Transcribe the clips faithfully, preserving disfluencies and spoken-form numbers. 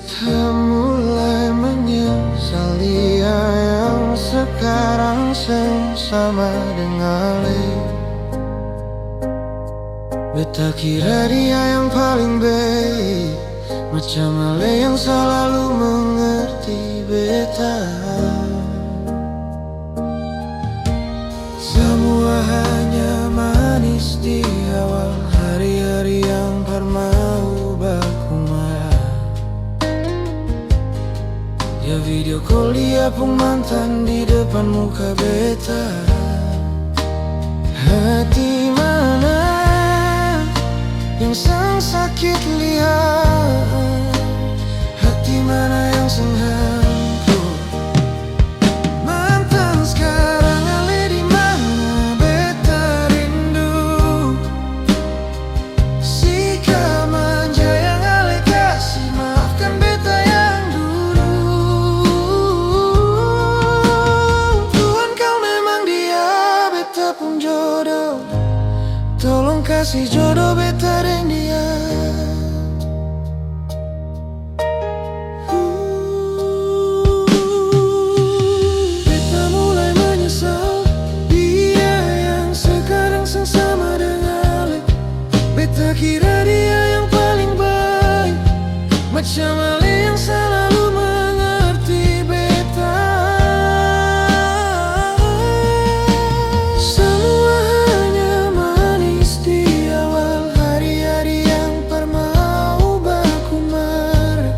Beta mulai menyesal dia yang sekarang seng sama deng ale. Beta kira dia yang paling baik, macam ale yang salalu mengerti beta. Samua hanya manis di awal, hari-hari yang par mau baku marah. Dia video call dia pung mantan di depan muka beta. Hati mana yang sang sakit lia? Hati mana yang seng hancur? Mantan skarang ale di mana? Beta rindu. Sikap manja yang ale kasi, maafkan beta yang dulu. Tuhan, kau memang dia beta pung jodoh. Tolong kasi jodoh beta deng dia. Beta mulai menyesal, dia yang sekarang seng sama deng ale. Beta kira dia yang paling baik, macam ale yang salalu mengerti beta. Samua hanya manis di awal, hari-hari yang par mau baku marah.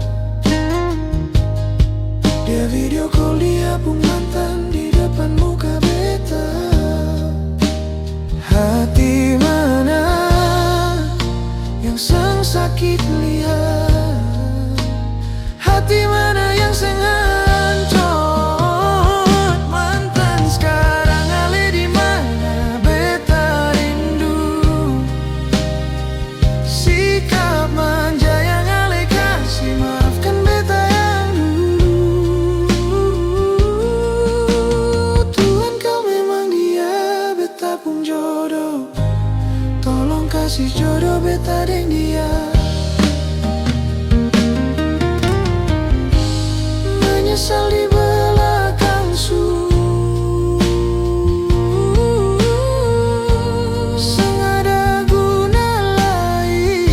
Dia video call dia pung mantan di depan muka beta. Hati mana yang sang sakit lia? Hati mana yang seng hancor? Mantan skarang ale di mana? Beta rindu. Sikap manja yang ale kasi, maafkan beta yang dulu. Tuhan, kau memang dia beta pung jodoh. Tolong kasi jodoh beta deng dia. Menyesal di belakang su, seng ada guna lai.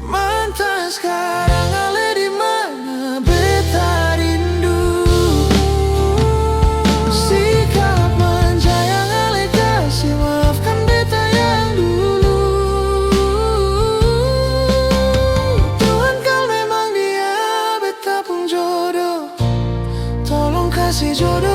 Mantan skarang ale di mana? Beta rindu. Sikap manja yang ale kasi, maafkan beta yang dulu. Tuhan, kau memang dia beta pung jodoh. Tolong kasi jodoh